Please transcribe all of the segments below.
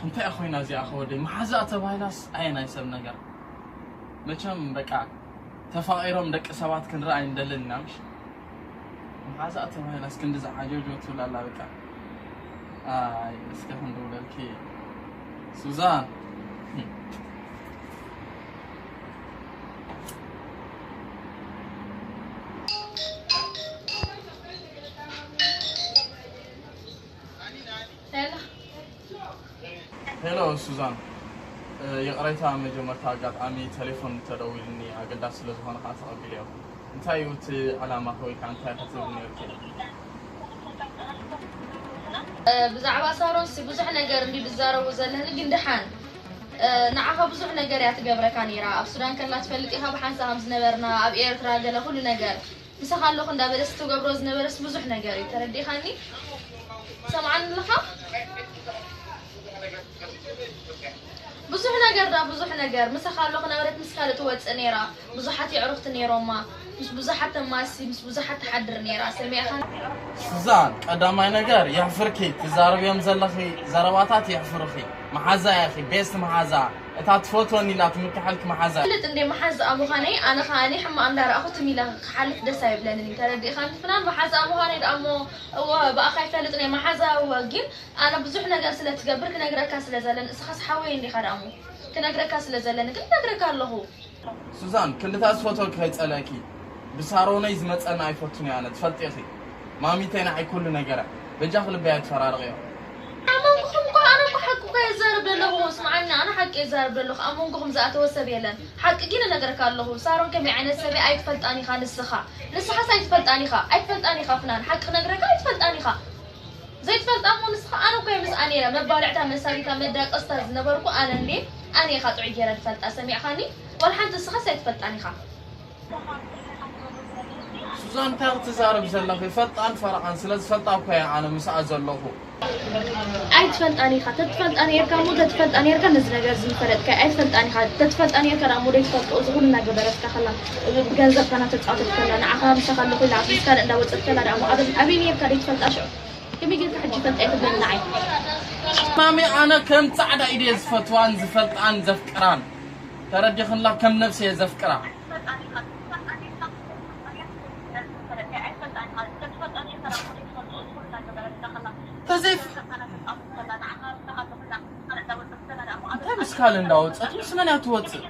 እንታይ ኮይና እዚኣ ከወደይ መሓዛ ተባሂላስ ኣየ ናይ ሰብ ነገር። መቸም በቃ ተፋቒሮም ደቂ ሰባት ክንረኣይ እንደልን ኢና ምሽ። መሓዛ ተባሂላስ ክንዲ ዝዓጀጆ ትብል ኣላ በቃ። ኣይ እስከ ክንድውለልኪ ሱዛን። ሄሎ። ሄሎ ሱዛን፣ እ፣ ይቕሬታ መጀመርታ ኣጋጣሚ ቴሌፎን ተደዊልኒ ኣገዳሲ ስለ ዝኾነ ከዓ ተቐቢለዮ። እንታይ እዩ እቲ ዕላማኺ ወይ ከዓ እንታይ ክትብል ነይርኪ? እ፣ ብዛዕባ ሳሮንሲ ብዙሕ ነገር እንዲ ዝዛረቡ ዘለኒ ግን ደሓን፣ እ፣ ንዓኻ ብዙሕ ነገር እያ ትገብረካ ነይራ። ኣብ ሱዳን ከላ ትፈልጥ ኢኻ ብሓንሳ ከም ዝነበርና፣ ኣብ ኤርትራ ገለ ኩሉ ነገር ምሳኻ ኣለኹ እንዳበለስ ትገብሮ ዝነበረስ ብዙሕ ነገር እዩ። ተረዲኻኒ? ሰምዓኒ ኣለኻ? ብዙሕ ነገር ዳ ብዙሕ ነገር ምሳኻ ኣለኹ ነበረት ምስ ካልእ ትወፅእ ነይራ። ብዙሓት የዕሩኽቲ ነይሮማ። ምስ ብዙሓት ተማሲ ምስ ብዙሓት ትሓድር ነይራ። ሰሚዕኻ? ሱዛን፣ ቀዳማይ ነገር የሕፍርኪ። ትዛረብዮም ዘለኺ ዘረባታት የሕፍሩኺ። መሓዛ ኢኺ፣ ቤስት መሓዛ። እታ ትፈትወኒ ኢላ ትምክሐልኪ መሓዛ። ፍልጥ እንዴ መሓዛኣ ምዃነይ፣ ኣነ ኸኣኒ ሕማቕ እንዳረኣኹ ትም ኢለ ክሓልፍ ደስ ኣይብለንን እዩ። ተረዲእኻኒ ፍናን? መሓዛኣ ምዃነይ ደኣ እሞ፣ እወ፣ ብኣኻ ይፈልጥ ናይ መሓዛ፣ እወ፣ ግን ኣነ ብዙሕ ነገር ስለ ትገብር ክነግረካ ስለ ዘለኒ፣ እስኻስ ሓወይ እንዲኻ ደኣ እሞ፣ ክነግረካ ስለ ዘለኒ ግን እነግረካ ኣለኹ። ሱዛን፣ ክልተ ዝፈትወኪ ከይጸለእኪ፣ ብሳሮነይ ዝመጸኒ ኣይፈቱን እየ ኣነ፣ ትፈልጢ ኢኺ። ማሚተይ ንዓይ ኩሉ ነገረ። በጃኺ ልበይ ኣይትፈራርቕዮ። ኣመንኩኹም እኮ፣ ኣነ እኮ ሓቂ እኮ እየ ዝዛረብ ዘለኹ። ስምዓኒ፣ ኣነ ሓቂ እየ ዝዛረብ ዘለኹ። ኣመንኩኹም ዝኣተወ ሰብ የለን። ሓቂ ግን እነግረካ ኣለኹ። ሳሮን ከመይ ዓይነት ሰብ እያ ኣይትፈልጣን ኢኻ ንስኻ። ንስኻስ ኣይትፈልጣን ኢኻ። ኣይትፈልጣን ኢኻ ፍናን። ሓቂ ክነግረካ ኣይትፈልጣን ኢኻ። ዘይትፈልጣ እሞ ንስኻ፣ ኣነ እኮ እየ ምስኣ ነይረ። መባልዕታ፣ መሳሪታ፣ መዳቀስታ ዝነበርኩ ኣነ እንዴ። ኣነ ኢኻ ጥዑይ ገይረ ዝፈልጣ። ሰሚዕኻኒ? ዋላ ሓንቲ ንስኻስ ኣይትፈልጣን ኢኻ። ሱዛን፣ እንታይ ክትዛረብ ዘለኺ? ፈጣን ፈረቓን ስለ ዝፈልጣ እኮ እየ ኣነ ምስኣ ዘለኹ። ኣይትፈልጣን ኢኻ። ተትፈልጣ ነይርካ እሞ፣ ተትፈልጣ ነይርካ ነዚ ነገር እዚ ምፈለጥካ። ኣይትፈልጣን ኢኻ። ተትፈልጣ ነይርካ ደኣ እሞ፣ ዘይትፈልጦ እዚ ኩሉ እናገበረትካ ከላ፣ ብገንዘብካ እናተጻወተት ከላ፣ ንዓኻ ምሳኻ ኣለኹ ኢላ ምስ ካልእ እንዳወጸት ከላ ደኣ እሞ፣ ኣበይ፣ ኣበይ ነይርካ ዘይትፈልጣ ሽዑ? ከመይ ጌርካ ሕጂ ፈልጣ እየ ትብለኒ ንዓይ? ማሚ፣ ኣነ ከም ጻዕዳ ኢደ እየ ዝፈትዋን ዝፈልጣን ዘፍቅራን። ተረዲኽንላ? ከም ነብሰ እየ ዘፍቅራ። ተዘይፍ-፣ እንታይ ምስ ካልእ እንዳወጸት ምስ መን እያ ትወጽእ?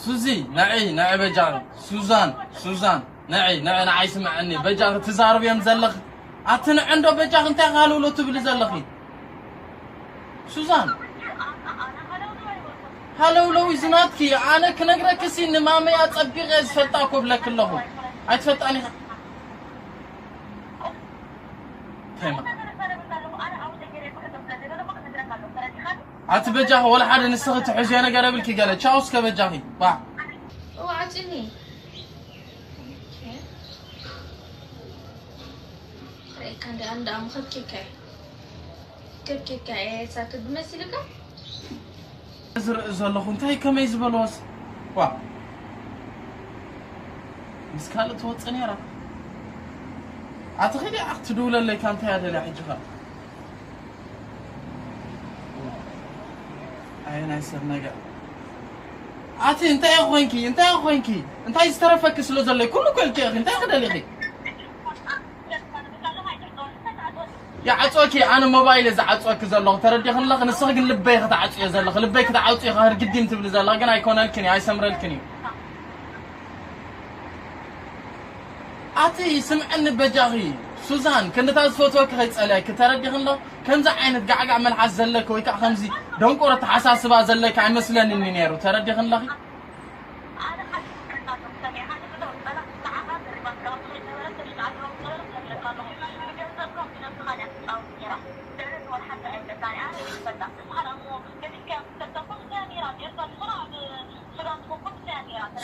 ሱዚ፣ ንዒ፣ ንዒ በጃኺ። ሱዛን፣ ሱዛን፣ ንዒ፣ ንዒ፣ ንዓይ ስምዐኒ። በጃኺ ትዛረብዮም ዘለኺ። ኣቲ ንዒ እንዶ በጃኺ፣ እንታይ ሃለውለው ትብሊ ዘለኺ? ሱዛን፣ ሃለውለው እዩ ዝናትኪ። ኣነ ክነግረኪ ሲ ንማመይ ኣጸቢቐ ዝፈልጣ እኮ ብለኪ ኣለኹ። ኣይትፈልጣን ኢኻ። እንታይ ማ-፣ ኣቲ በጃኺ ወላ ሓደ ንስኺ ትሕዝዮ ነገር የብልኪ ገለ። ቻው እስከ በጃኺ። ባ። እዋ ዓጭኒ። ሬካ እንደ ኣንድ ኣምኸት ኬካይ። ከብኬካ እየ ሳክት መሲልካ? ዝርኢ ዘለኹ እንታይ ከመይ ዝበልዎስ? ዋ። ምስ ካልእ ትወጽእ ነይራ። ኣቲ ኺዲ ኣኽ ትድውለለይ ካንታይ ኣደልያ ሕጂ ኸ? ኣየ ናይ ሰብ ነገር። ኣቲ እንታይ ኮንኪ? እንታይ ኮንኪ? እንታይ ዝተረፈኪ ስለ ዘሎ ኩሉ እኮ ኢልኪ ኢኺ። እንታይ ክደሊኺ? ይዓጽወኪ፣ ኣነ ሞባይል እየ ዝዓጽወኪ ዘለኹ፣ ተረዲኽኒ ኣለኺ። ንስኺ ግን ልበይ ክትዓጽዮ ዘለኺ፣ ልበይ ክትዓጽዮ ኢኻ ህርግዲም ትብሊ ዘለኺ፣ ግን ኣይኮነልክን እዩ፣ ኣይሰምረልክን እዩ። ኣቲ ስምዕኒ በጃኺ፣ ሱዛን፣ ክንድታ ዝፈትወኪ ከይጸልአኪ፣ ተረዲኽን ዶ? ከምዚ ዓይነት ጋዕጋዕ መልሓስ ዘለኪ ወይ ከዓ ከምዚ ደንቆሮ ኣተሓሳስባ ዘለኪ ኣይመስለንን እዩ ነይሩ። ተረዲኽን ኣለኺ?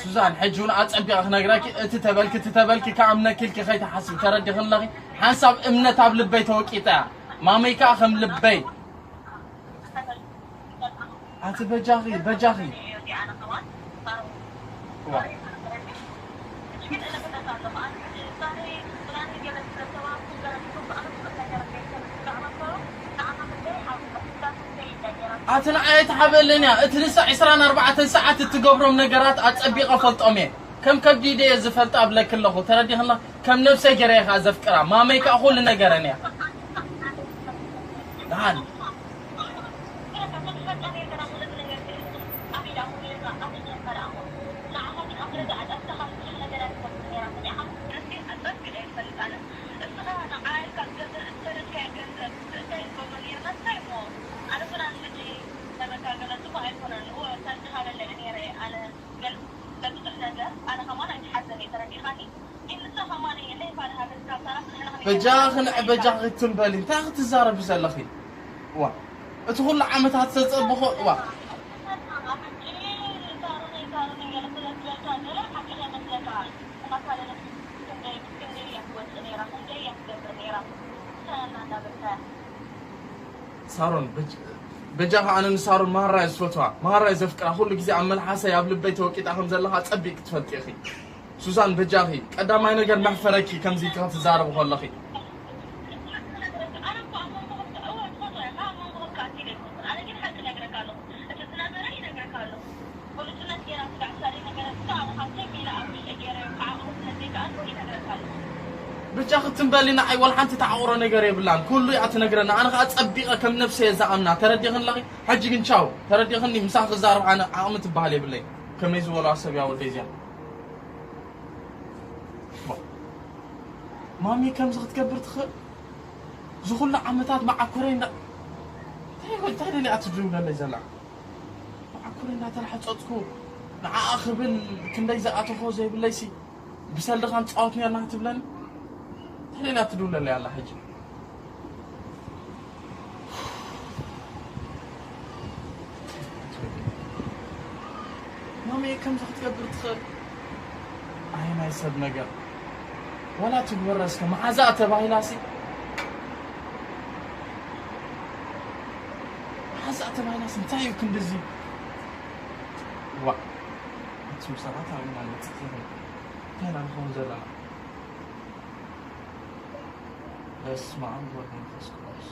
ሱዛን፣ ሕጂ እውን ኣጸቢቐ ክነግረኪ፣ እቲ ተበልኪ፣ እቲ ተበልኪ ክኣምነኪ ኢልኪ ከይትሓስቢ፣ ተረዲኽን ኣለኺ? ሓንሳብ እምነት ኣብ ልበይ ተወቂጣ እያ። ማመይ ከኣ ከም ልበይ። ኣቲ በጃኺ፣ በጃኺ። ዋ። ኣቲ ንዓይ ኣይትሓበለንያ። እቲ ንሳ ዕስራን ኣርባዕተን ሰዓት እትገብሮም ነገራት ኣጸቢቐ ፈልጦም እየ። ከም ከብዲ ኢደ እየ ዝፈልጣ እብለኪ ኣለኹ። ተረዲኽና? ከም ነብሰይ ገይረ እየ ኸኣ ዘፍቅራ። ማመይ ከኣ ኩሉ ነገረን እያ። ደሓን። በጃኺ ንዕ በጃኺ ክትም በሊ። እንታይ ክትዛረቢ ዘለኺ? ዋ፣ እቲ ኩሉ ዓመታት ተጸብኾ፣ ዋ። ሳሮን፣ በጅ-፣ በጃኻ ኣነ ንሳሮን ማራ እየ ዝፈትዋ፣ ማራ እየ ዘፍቅራ። ኩሉ ግዜ ኣብ መልሓሰይ ኣብ ልበይ ተወቂጣ ከም ዘለኻ ጸቢቅ ክትፈልጢ ኢኺ። ሱዛን በጃኺ፣ ቀዳማይ ነገር መሕፈረኪ ከምዚ ኢልኪ ክትዛረቢ ከለኺ። ብቻ ክትንበሊ ንዓይ ወላ ሓንቲ ተዓቑሮ ነገር የብላን። ኩሉ እያ ትነግረና። ኣነ ኸዓ ጸቢቐ ከም ነብሰይ እየ ዝኣምና። ተረዲኽን ኣለኺ? ሕጂ ግን ቻው። ተረዲኽኒ? ምሳኺ ክዛረብ ኣነ ዓቕሚ ትበሃል የብለይ። ከመይ ዝበልዋ ሰብ እያ ወደይ እዚኣ። ማሚ ከምዚ ክትገብር ትኽእል? ዝኹሉ ዓመታት መዓኮረይ እንዳ-፣ እንታይ ይበል-፣ እንታይ ደሊያ ትድውለለይ ዘላ? መዓኮረይ እንዳተላሕጸጽኩ ንዓኣ ክብል ክንደይ ዝኣተኾ ዘይብለይሲ ብሰልድኻ ንጻወት ኔርና ክትብለኒ? እንታይ ደሊያ ትድውለለይ ኣላ ሕጂ? ማመየ ከምዚ ክትገብር ትኽእል? ኣይ ናይ ሰብ ነገር። ዋላ ትግበረ እስከ መዓዛ ተባሂላሲ? መዓዛ ተባሂላሲ እንታይ እዩ ክንድዚ? ዋ፣ ኣቱም ሰባት ኣበይና ንበጽሕ ዘለና? እንታይ ኢና ንኸውን ዘለና? በስመ ኣብ ወወልድ ወመንፈስ ቅዱስ።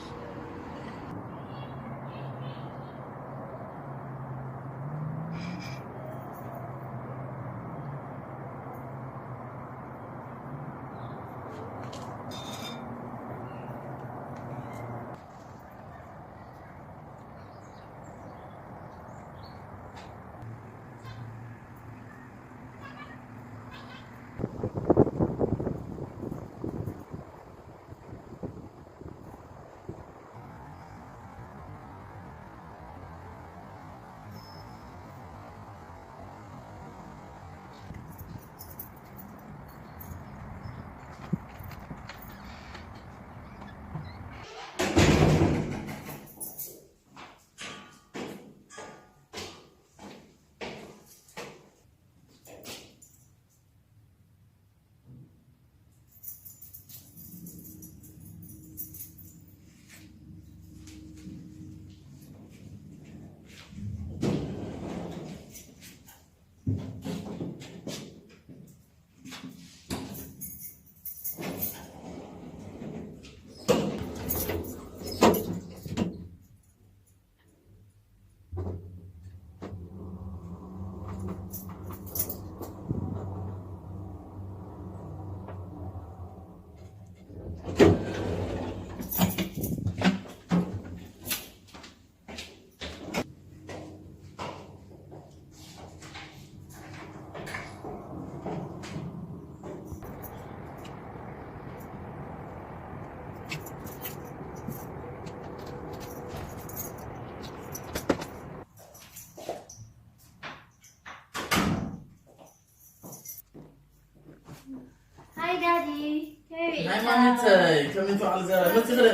ናይ ማሚተይ ከመይ ትበዓል ዘረ መፅእ ክደ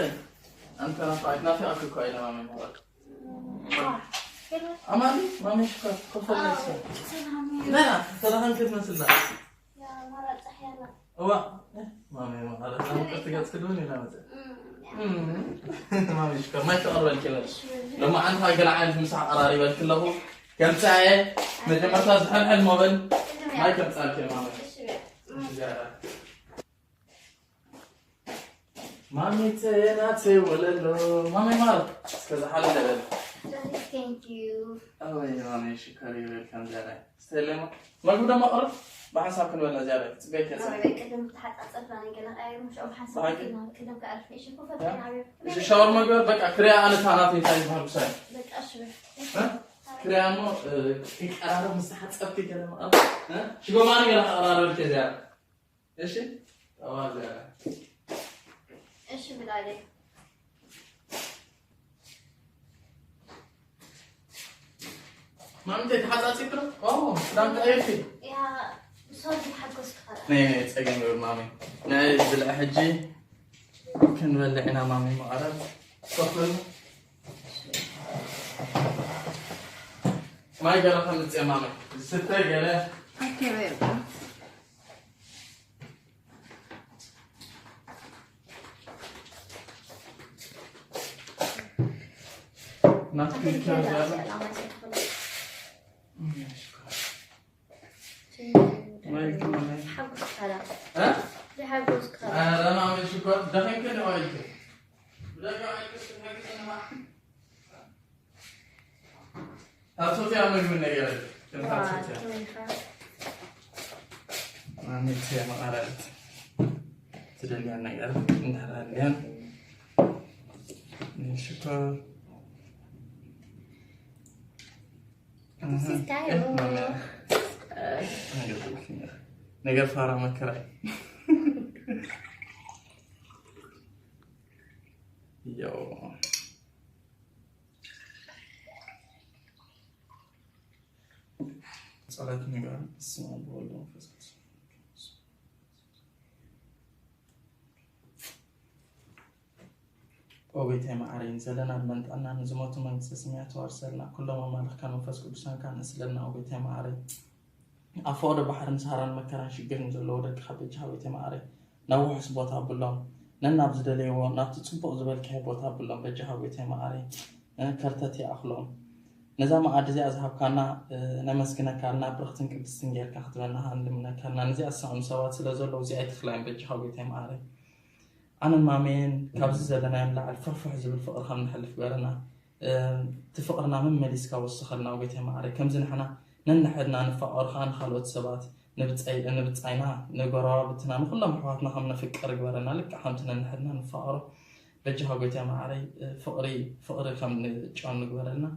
ኣንተ ናፋቅ ናፊቅ እኮ ኢለ ማሚ ማለት ኣማኒ ማሚ ሽኮር ኮፈለሰ ና ተራሃን ክትመስልና እዋ ማሚ ማለት ናፍቀት ትገልፅ ክድውን ኢላ መፀ ማሚ ሽኮር ማይ ተቐርበልኪ ለማዓንታ ገለ ዓይነት ምሳ ኣቐራሪበልኪ ኣለኹ ከምፃየ መጀመርታ ዝሕልሕል ሞበል ማይ ከምፃልኪ ማሚ ማሜ ናተይ ወለሎ ማሜ ማር እስከ ዝሓለ ደበል Thank you. ኣወይ ማሜ ሽከር ይበል ከም ዘረ ስተለማ መግቢ ደማ ቅርብ ብሓንሳብ ክንበላ ዝያዳ ክፅበይ ከፀ ኣበይ ቅድም ተሓፃፀፍና ነገር ኣይ ምሽ ኣብ ሓንሳብ ብሓቂ? ቅድም ከኣርፍ እሺ ኮፈት ዓብዩ እዚ ሻወር መግበር በቃ ክሪያ ኣነ ታናት እንታይ ዝበሃል ብሳይ በቃ እሺ በል። ክሪያ እሞ ይቀራረብ ምስ ተሓፀብቲ ገለ መቐር ሽጎማኒ ገለ ከቐራረብ ከዚያ እሺ ጠዋል እሺ ብላለይ ማምተ ተሓጻጺ ክሎ ኦ ዳም ቀይርቲ ያ ብሶል ሓጎስ ክኸረ ናይ ናይ ጸገም ይብል ማሚ ናይ ብልዕ ሕጂ ክንበልዕ ኢና ማሚ መቐረት ሶፍል ማይ ገለ ከምጽእ ማሚ ዝስተ ገለ ኣከበ ይርካ ናትክልከ ሓጎስካ ራ እ? ሓጎስካ ራ ኧረ ማሚ ሽኮር ደኺምክን ዶ ኢልክ? ብደጋ ኢልክስ ትናገር ኣለኻ? ኣብ ሶፊያ ምግቢ ነገር ከም ኣብ ሶፊያ ማሚ ሶፊያ መቐረት ትደልያን ነገር እንተሃልያን ሽኮር ሲስታይ ነገር ፋራ መከራይ ያው ጸሎት ንግበር። በስመ አብ ወወልድ ወመንፈስ ቅዱስ። ኦ ጎይታይ መዓረይ፣ ንዘለና ልመን ጥዕና፣ ንዝሞቱ መንግስተ ሰማያት ተዋርሰልና። ኩሎም ኣማልኽካ መንፈስ ቅዱሳንካ ንስለና። ኦ ጎይታይ መዓረይ፣ ኣብ ፈቐዶ ባሕርን ሰሃራን መከራን ሽግርን ዘለዉ ደቅኻ በጃኻ ጎይታይ መዓረይ፣ ናብ ውሑስ ቦታ ኣብሎም፣ ነናብ ዝደለይዎ ናብቲ ጽቡቕ ዝበልካዮ ቦታ ኣብሎም በጃኻ ጎይታይ መዓረይ፣ እ፣ ከርተት ይኣኽሎም። ነዛ መኣዲ እዚኣ ዝሃብካና፣ እ፣ ነመስግነካ ኣልና፣ ብርኽትን ቅድስትን ጌርካ ክትበና ንልምነካ ኣልና። ነዚኣ ዝሰኣኑ ሰባት ስለ ዘለዉ እዚኣ ኣይትኽላዮም በጃኻ ጎይታይ መዓረይ። ኣነን ማመየን ካብዚ ዘለናዮ ንላዕሊ ፍሕፍሕ ዝብል ፍቕሪ ከም ንሕልፍ ግበረና። እቲ ፍቕርና መመሊስካ ወስኸልና ጎይታይ መዓረይ። ከምዚ ንሕና ነንሕድና ንፋቐር ኸዓ ንኻልኦት ሰባት ንብጻይ- ንብጻይና ንጎረባብትና ንኹሎም ኣሕዋትና ከም ነፍቅር ግበረና። ልክዕ ከምቲ ነንሕድና ንፋቐሮ በጃኻ ጎይታይ መዓረይ ፍቕሪ ፍቕሪ ከም ንጫኑ ግበረልና።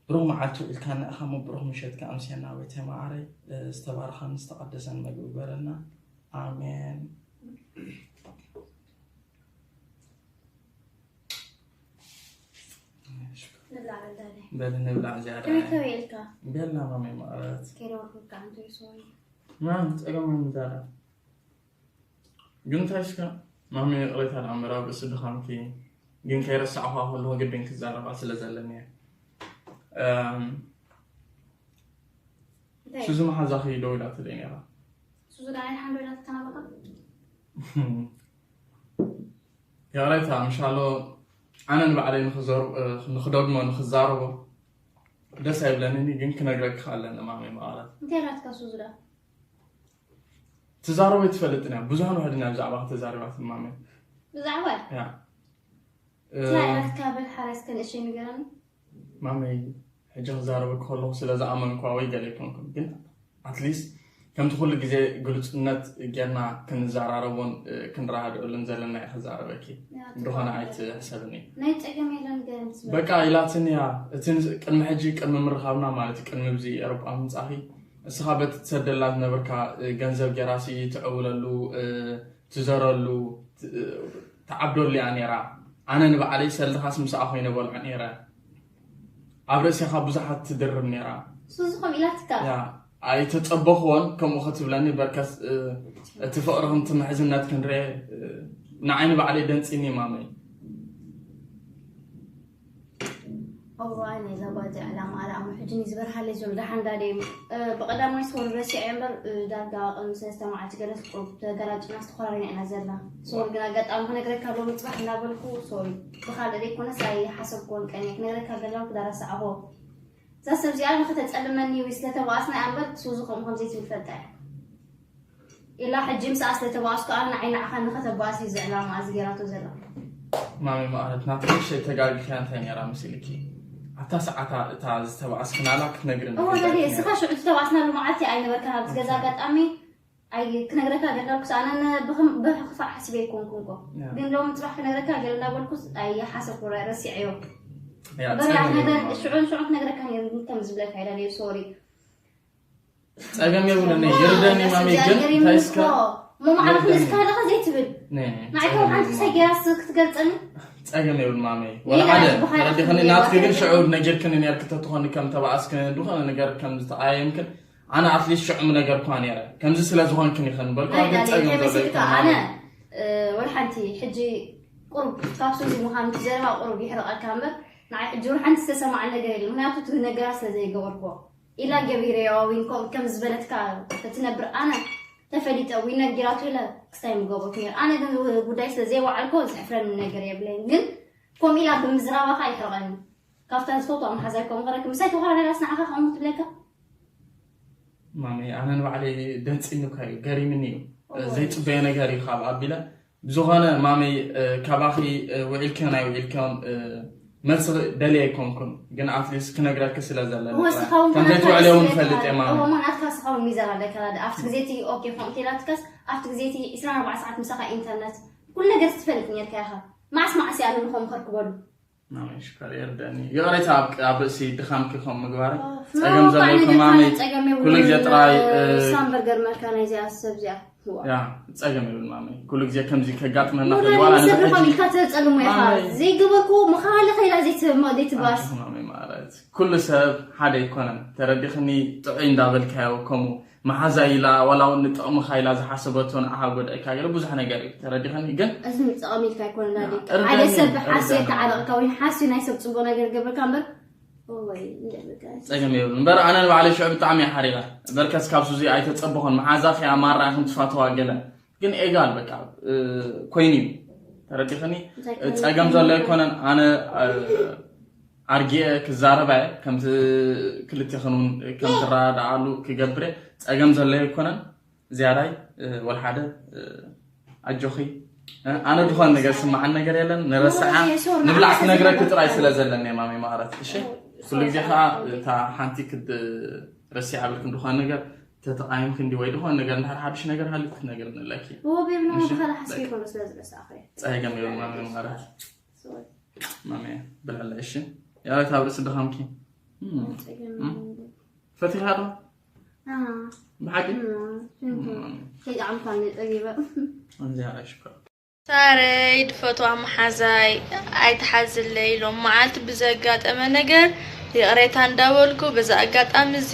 ብሩኽ መዓልቲ ውዒልካና ኢኻ እሞ ብሩኽ ምሸት ከኣ ኣምስየና ጎይታይ መዓረይ። ዝተባረኸን ዝተቐደሰን መግቢ ግበረልና። ኣሜን። ንብላዕ በልዳለ በል ንብላዕ ዝያዳ ከመይ ተበየልካ በልና ማመይ መቐረት ከይረወርኩካ ኣንተ ይስወይ ማም ጸገም ምዛራ ግን እንታይ እስከ ማመይ ይቕሬታ ደኣ እምበር ኣብ ርእሲ ድኻምኪ ግን ከይረሳዕኳ ከለኹ ግድን ክዛረባ ስለ ዘለኒ እየ እም፣ እንታይ ሱዚ መሓዛኺ ደው ኢላትለይ ነይራ ሱዚ ደኣ ናይ ሓንዶ ኢላትካ ናባኻ ይቕሬታ ምሻሎ ኣነ ንባዕለይ ንኽዘር- ንኽደግሞ ንኽዛረቦ ደስ ኣይብለንን ግን ክነግረኪ ኣለኒ ማመይ መቐረት እንታይ ኢላትካ ሱዚ ደኣ ትዛረቦ ኣይትፈልጥን እያ ብዙሕ ንውሕድን እያ ብዛዕባ ተዛሪባትኒ ማመይ ብዛዕባ ያ እንታይ ኢላትካ በል ሓረስ ከንእሸይ ንገረኒ ማመይ ሕጂ ክዛረበኪ ከለኹ ስለ ዝኣመንኳ ወይ ገለ ኣይኮንኩን ግን ኣትሊስት ከምቲ ኩሉ ግዜ ግልፁነት ጌርና ክንዘራረቦን ክንረዳድኣሉን ዘለና እየ ክዛረበኪ ድኾነ ኣይትሕሰብኒ ናይ ፀገም የለን ገረም ስለ በቃ ኢላትኒ እያ እቲ ንስ- ቅድሚ ሕጂ ቅድሚ ምርኻብና ማለት እዩ ቅድሚ ብዚ ኤሮጳ ምምፃኺ እስኻ በቲ ትሰደላ ዝነበርካ እ፣ ገንዘብ ጌራሲ ትዕውለሉ እ፣ ትዘረሉ ት- እ፣ ትዓብደሉ እያ ነይራ ኣነ ንባዕለይ ሰልድኻስ ምስኣ ኮይነ በልዖ ነይረ ኣብ ርእሴኻ ብዙሓት ትድርብ ነይራ ሱዚ ከም ኢላትካ ያ ኣይተጸበኽዎን ከምኡ ክትብለኒ በርከስ እቲ ፍቕርኽን እቲ ምሕዝነት ክንርኤ ንዓይ ንባዕለይ ደንጺኒ ማመይ። እዋይ ናይ ዛጓ እዚ ዕላማ ኣላ እሞ ሕጂ ንዝበርሃለይ ዘሎ ደሓን ዳደ እዩ። ብቐዳማይ ስወር ረሲዐ እምበር ዳርጋ ቅድሚ ሰለስተ መዓልቲ ገለስ ቁሩብ ተገላጭና ዝተኮራሪና ኢና ዘለና። ስወር ግን ኣጋጣሚ ክነግረካ ሎሚ ፅባሕ እንዳበልኩ ሶሪ ብካልእ ዘይኮነስ ኣይሓሰብኩዎን ቀንየ ክነግረካ ገላኩ ዳረሳዕኹ። እዛ ሰብ እዚኣ ንኸተጸልመኒ እዩ ስለተባኣስና እያ እምበር ሱዙ ከምኡ ከምዘይትብል ፈልጣ እያ። ኢላ ሕጂ ምሳኣ ስለተባኣስኩ ኣነ ንዓይ ንዓኻ ንኸተባኣስ እዩ እዚ ዕላማ እዚ ገይራቶ ዘላ። ማሚ ማለት ናትሽ ተጋጊኻ እንታይ ነራ መሲልኪ ኣታ ሰዓታ እታ ዝተባኣስክናላ ክትነግርኒ እወ ዳዲ እስኻ ሽዑ ዝተባኣስናሉ መዓልቲ ኣይነበርካን ኣብዚ ገዛ ኣጋጣሚ ኣይ ክነግረካ ገዳልኩስ ኣነ ብኽፋእ ሓስበ ኣይኮንኩን ኮ ግን ሎም ፅባሕ ክነግረካ ገለ እንዳበልኩስ ኣይሓሰብኩ ረሲዐዮ በላ ነገር ሽዑን ሽዑን ክነግረካ ነይሩ ከም ዝብለካ ኢላ ነይሩ ሶሪ ጸገም የብሉን ይርደኒ ማሚ ግን እንታይ እስከ ሞማዓልኩ ዝካለኸ ዘይትብል ንዓይከው ሓንቲ ሰጊራስ ክትገልጸኒ ጸገም የብሉን ማሚ ወላ ሓደ ተረዲኸኒ ናትኪ ግን ሽዑ ነጊርክኒ ነርኪ ተትኾኒ ከም ተባኣስክኒ ዝኾነ ነገር ከም ዝተኣየምክን ኣነ ኣትሊስት ሽዑ ምነገርኳ ነረ ከምዚ ስለ ዝኾንክን ይኸን በልኳ ግን ጸገም ዘሎ ይኮን ኣነ ወላ ሓንቲ ሕጂ ቁሩብ ካብ ሱዚ ምዃን ዘረባ ቁሩብ ይሕረቐካ እምበር ንዓይ ሕጂ ወላ ሓንቲ ዝተሰማዐ ነገር የለ ምክንያቱ እቲ ነገራት ስለ ዘይገበርክዎ ኢላ ገቢረዮ ዊን ከም ዝበለትካ ተትነብር ኣነ ተፈሊጠ ዊን ነጊራቶ ኢለ ክስታይ ምገበርኩ ነይረ ኣነ ግን ጉዳይ ስለ ዘይወዓልኮ ዘሕፍረኒ ነገር የብለይን ግን ከምኡ ኢላ ብምዝራባኻ ይሕርቐኒ ካብታ ዝፈትዋ መሓዛይ ከምኡ ክረክ ምሳይ ተኾራሪራስ ንዓኻ ከምኡ ትብለካ ማሚ ኣነ ንባዕለይ ደንፂኒ እኳ እዩ ገሪምኒ እዩ ዘይፅበዮ ነገር እዩ ካብ ኣቢለ ብዝኾነ ማመይ ካባኺ ውዒልክዮን ኣይውዒልክዮን መልሲ ደልየ ኣይኮንኩን ግን ኣትሊስት ክነግረኪ ስለ ዘለኒ ከምዘይትውዕልዮ እውን ፈልጥ እየ ማመይ ናትካ ስኻ እውን ሚዛን ኣለካ ኣብቲ ግዜ እቲ ኦኬ ከምኡ ኢላትካስ ኣብቲ ግዜ እቲ ዕስራን ኣርባዕተን ሰዓት ምሳኻ ኢንተርነት ኩሉ ነገር ትፈልጥ ነርካ ኢኻ ማዕስ ማዕስ እያ ኣለምኾም ከርክበሉ ማመይ ሽኮር የርደኒ ይቕሬታ ኣብ ርእሲ ድኻምኪ ከም ምግባር ጸገም ዘለኩም ማመይ ኩሉ ግዜ ጥራይ ሳምበርገር መርካ ናይዚኣ ሰብ እዚኣ ያ ጸገም ይብል ማመይ ኩሉ ግዜ ከምዚ ከጋጥመና ኸይዋላ ንሰብኻ ኢልካ ተጸልሞ ኢኻ ዘይገበርኩ ምኻለ ኸይላ ዘይትባስ ማመይ ማለት ኩሉ ሰብ ሓደ ኣይኮነን ተረዲኽኒ ጥዑይ እንዳበልካዮ ከምኡ መሓዛ ኢላ ዋላ እውን ንጥቕምኻ ኢላ ዝሓሰበቶ ንዓኻ ጎድእካ ገለ ብዙሕ ነገር እዩ ተረዲኽኒ ግን እዚ ንጥቕም ኢልካ ኣይኮነ ናዲ ሓደ ሰብ ሓስዮ ተዓረቕካ ወይ ሓስዮ ናይ ሰብ ፅቡቕ ነገር ገብርካ እምበር ጸገም የብሉ እምበር ኣነ ንባዕለይ ሽዑ ብጣዕሚ እየ ሓሪቐ በርከስ ካብ ሱዚ ኣይተጸበኹን መሓዛ ኸያ ማራ ኢኹም ትፋተዋ ገለ ግን ኤጋል በቃ ኮይኑ እዩ ተረዲኽኒ ጸገም ዘሎ ኣይኮነን ኣነ ኣርጊአ ክዛረባ እየ ከምቲ ክልቴኽን እውን ከም ትረዳኣሉ ክገብር እየ ጸገም ዘሎ ኣይኮነን ዝያዳይ ወልሓደ ኣጆኺ ኣነ ዝኾነ ነገር ስማዓን ነገር የለን ንረስዓ ንብላዕ ክነግረኪ ጥራይ ስለ ዘለኒ ማሚ ማረት እሺ ኩሉ ግዜ ከዓ እታ ሓንቲ ክድ ረሲዓ ብልክን ዝኾነ ነገር ተተቃይምክ እንዲ ወይ ዝኾነ ነገር እንድሕር ሓድሽ ነገር ሃልዩ ክትነግርኒ ኣለኪ እዎ ቤብና ብኻላ ሓስቢ ይኮኑ ስለ ዝረሳእኸ ጸገም የብሉ ማሚ ማረት ማሚ ብልዕላ እሺ ያለት ኣብ ርእሲ ድኻምኪ ፈቲኻ ዶ ብሓቂ ከይጣዕምኳኒ ጠጊበ እንዚኣ ሽኮር ሳረይ ድፈትዋ መሓዛይ ኣይትሓዝለይ ሎም መዓልቲ ብዘጋጠመ ነገር ይቕሬታ እንዳበልኩ በዚ ኣጋጣሚ እዚ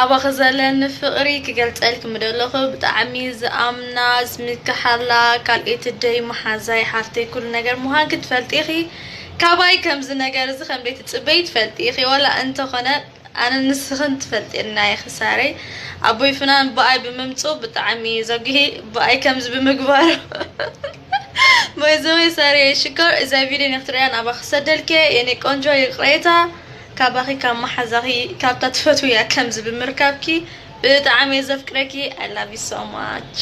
ኣባኺ ዘለኒ ፍቕሪ ክገልፀልኪ ምደለኹ ብጣዕሚ ዝኣምና ዝምክሓላ ካልኤቲ ደይ መሓዛይ ሓፍተይ ኩሉ ነገር ምዃንኪ ትፈልጢ ኢኺ ካባይ ከምዚ ነገር እዚ ከምደይ ትፅበይ ትፈልጢ ኢኺ ዋላ እንተኾነ ኣነ ንስኽን ትፈልጥና ኢኺ ሳረይ ኣቦይ ፍናን ብኣይ ብምምፅኡ ብጣዕሚ እዩ ዘጉሂ ብኣይ ከምዚ ብምግባሩ በይዘወይ ሳረይ ሽኮር እዛ ቪድዮ ንክትሪኣን ኣባ ክሰደልኪ የኔ ቆንጆ ይቅሬታ ካባኺ ካብ መሓዛኺ ካብታ ትፈትውያ ከምዚ ብምርካብኪ ብጣዕሚ እየ ዘፍቅረኪ I love you so much